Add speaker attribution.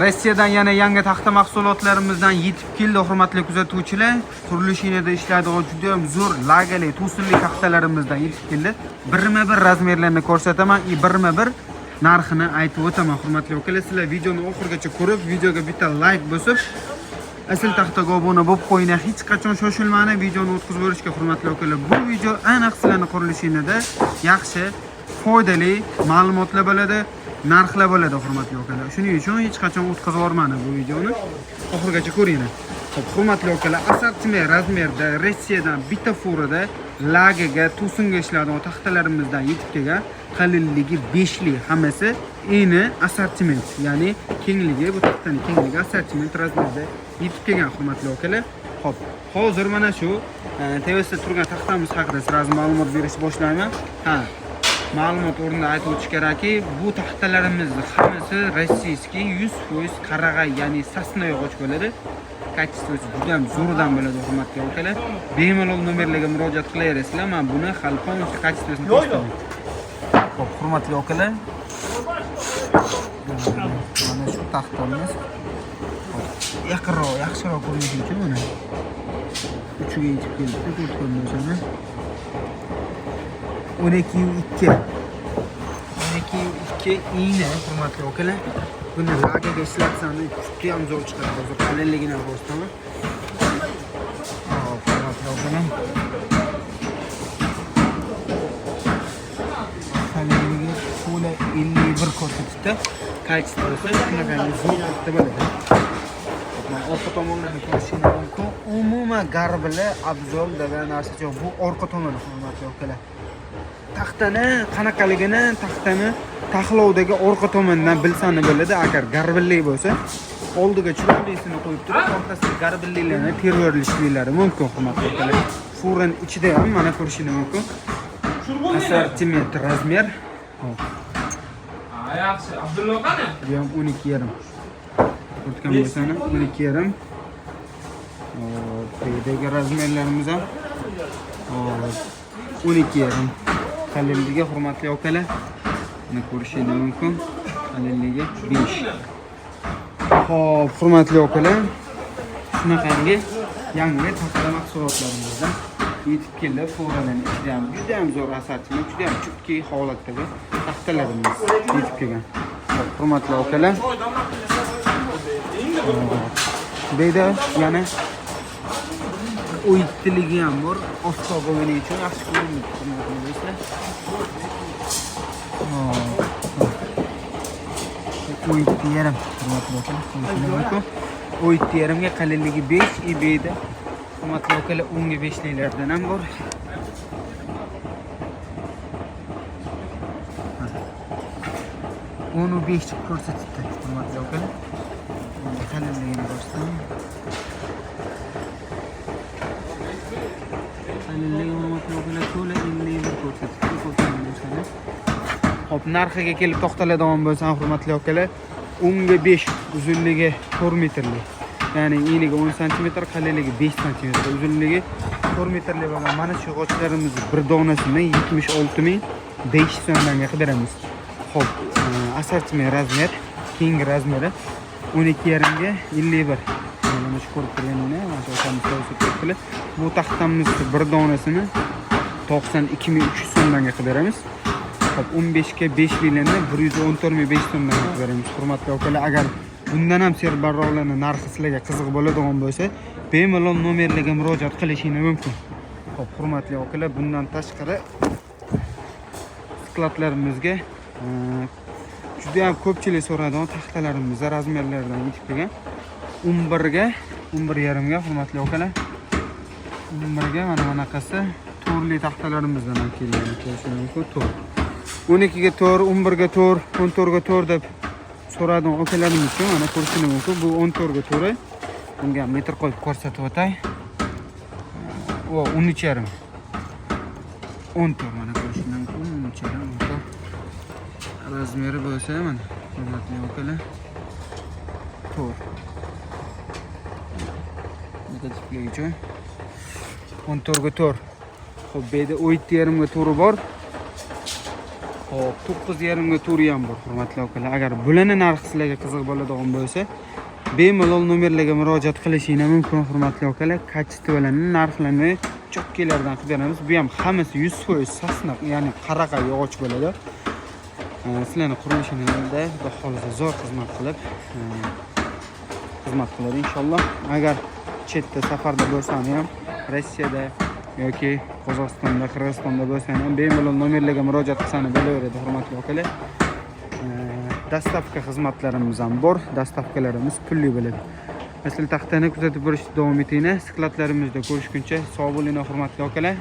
Speaker 1: Rossiyadan yana yangi taxta mahsulotlarimizdan yetib keldi, hurmatli kuzatuvchilar. Qurilish ishlaydigan juda ham zo'r lagali, to'sinli taxtalarimizdan yetib keldi. Birma-bir razmerlarini ko'rsataman и birma-bir narxini aytib o'taman, hurmatli akalar. Sizlar videoni oxirigacha ko'rib, videoga bitta like bosib, Asl taxtaga obuna bo'lib qo'yinglar. Hech qachon shoshilmani videoni o'tkazib yuborishga, hurmatli akalar. Bu video aniq sizlarni qurilishingizda yaxshi, foydali ma'lumotlar bo'ladi, narxlar bo'ladi, hurmatli akalar. Shuning uchun hech qachon o'tkazib yubormani bu videoni. Oxirigacha ko'ringlar. Xo'p, hurmatli akalar, assortiment razmerda Rossiyadan bitta furada lagaga, to'singa ishlaydigan taxtalarimizdan yetib kelgan. Qalinligi 5 li, hammasi eni assortiment, ya'ni kengligi, bu taxtaning kengligi assortiment razmerda yetib kelgan, hurmatli akalar. Xo'p, hozir mana shu TVsda turgan taxtamiz haqida сразу ma'lumot berishni boshlayman. Ha, ma'lumot o'rnida aytib o'tish kerakki, bu taxtalarimizni hammasi российский 100% qarag'ay, ya'ni сосна yog'och bo'ladi. Качество si juda ham zo'rdan bo'ladi, hurmatli akalar. Bemalol nomerlarga murojaat qilaverasizlar. Men buni hali полностью качество sini ko'rsataman. Xo'p, hurmatli akalar, mana shu taxtamiz. Xo'p, yaqinroq, yaxshiroq ko'rinishi uchun mana uchiga yetib keldi, ko'rgan bo'lsangiz. 12,2, 12,2 iyni, hurmatli akalar. Buni lagaga ishlatsangiz juda ham zo'r chiqadi. Hozir qalinligini ham ko'rsataman. Hop, hurmatli akalar, qalinligi to'la 51 ko'rsatibdi. Качество si shunaqangi zo'r taxta bo'ladi. Mana orqa tomonlarni ko'rishingiz mumkin. Umuman garbili, обзол degan narsa yo'q. Bu orqa tomoni, hurmatli akalar. Taxtani qanaqaligini taxtani taxlovdagi orqa tomonidan bilsani bo'ladi. Agar garbilli bo'lsa, oldiga chiroylisini qo'yib turib, orqasida garbillilarni terib yurilishlari mumkin, hurmatli akalar. Furan ichida ham mana ko'rishingiz mumkin. Assortiment razmer. Hop,
Speaker 2: Ha, yaxshi. Abdullo qani?
Speaker 1: bu ham 12,5. Ko'rgan bo'lsangiz 12,5. Hop, bu yerdagi razmerlarimiz ham, hop, 12,5. Qalinligi, hurmatli akalar, buni ko'rishingiz mumkin. Qalinligi 5. Xo'p, hurmatli akalar, shunaqangi yangi taxta mahsulotlarimizdan yetib keldi. Furalarning ichida ham juda ham zo'r assortiment, juda ham chutki holatdagi taxtalarimiz yetib kelgan. Xo'p, hurmatli akalar, bu yerda yana 17ligi ham bor. Oftob bo'lgani uchun yaxshi ko'rinmaydi, hurmatli do'stlar. Hop. 17,5, hurmatli akalar, ko'rishingiz mumkin. 17,5 ga qalinligi 5 и bu yerda, hurmatli akalar, 10 ga 5liklardan ham bor. Mana. 10,5 ko'rsatibdi, hurmatli akalar. Qalinligini ko'rsataman. Qalinligi, hurmatli akalar, to'la 51 ko'rsatibdi, ko'rgan bo'lsangiz. Xo'p, narxiga kelib to'xtaladigan bo'lsam, hurmatli akalar, 10 ga 5 uzunligi 4 metrli. Ya'ni enigi 10 sm, qalinligi 5 sm, uzunligi 4 metrli bo'lgan mana shu yog'ochlarimizni bir donasini 76 500 so'mdan qilib beramiz. Xo'p, assortiment razmer, keyingi razmeri 12,5 ga 51. Mana shu ko'rib turganinglar, mana shu akamiz ko'rsatib turibdilar. Bu taxtamizni bir donasini 92 300 so'mdan qilib beramiz. Xo'p, 15 ga 5 lilarni 114 500 so'mdan qilib beramiz. Hurmatli akalar, agar bundan ham serbarroqlarni narxi sizlarga qiziq bo'ladigan bo'lsa, bemalol nomerlarga murojaat qilishingiz mumkin. Xo'p, hurmatli akalar, bundan tashqari skladlarimizga juda ham ko'pchilik so'raydigan taxtalarimiz razmerlaridan yetib kelgan. 11 ga 11,5 ga, hurmatli akalar. 11 ga mana bunaqasi to'rtli taxtalarimizdan ham kelgan, ko'rishingiz mumkin. 4. 12 ga 4, 11 ga 4, 14 ga 4 deb so'radigan akalarimiz uchun mana ko'rishingiz mumkin. Bu 14 ga 4. Bunga ham metr qo'yib ko'rsatib o'tay. O 13,5. 14, mana ko'rishingiz mumkin. 13,5, 14. Razmeri bo'lsa mana, hurmatli akalar, 4. Negativlik uchun 14 ga 4. Xo'p, bu yerda 17,5 ga 4 bor. Xo'p, 9,5 ga 4 ham bor, hurmatli akalar. Agar bularni narxi sizlarga qiziq bo'ladigan bo'lsa, bemalol nomerlarga murojaat qilishinglar mumkin, hurmatli akalar. Качество larni, narxlarni чёткий lardan qilib beramiz. Bu ham hammasi 100% сосна, ya'ni qaraqa yog'och bo'ladi. Sizlarni qurilishingizda, Xudo xohlasa, zo'r xizmat qilib, xizmat qiladi inshaalloh. Agar chetda safarda bo'lsam ham, Rossiyada yoki Qozog'istonda, Qirg'izistonda bo'lsang ham, bemalol nomerlarga murojaat qilsanglar bo'laveradi, hurmatli akalar. Доставка xizmatlarimiz ham bor, доставка larimiz pulli bo'ladi. Asl taxtani kuzatib borishda davom etinglar. Склад larimizda ko'rishguncha sog' bo'linglar, hurmatli akalar.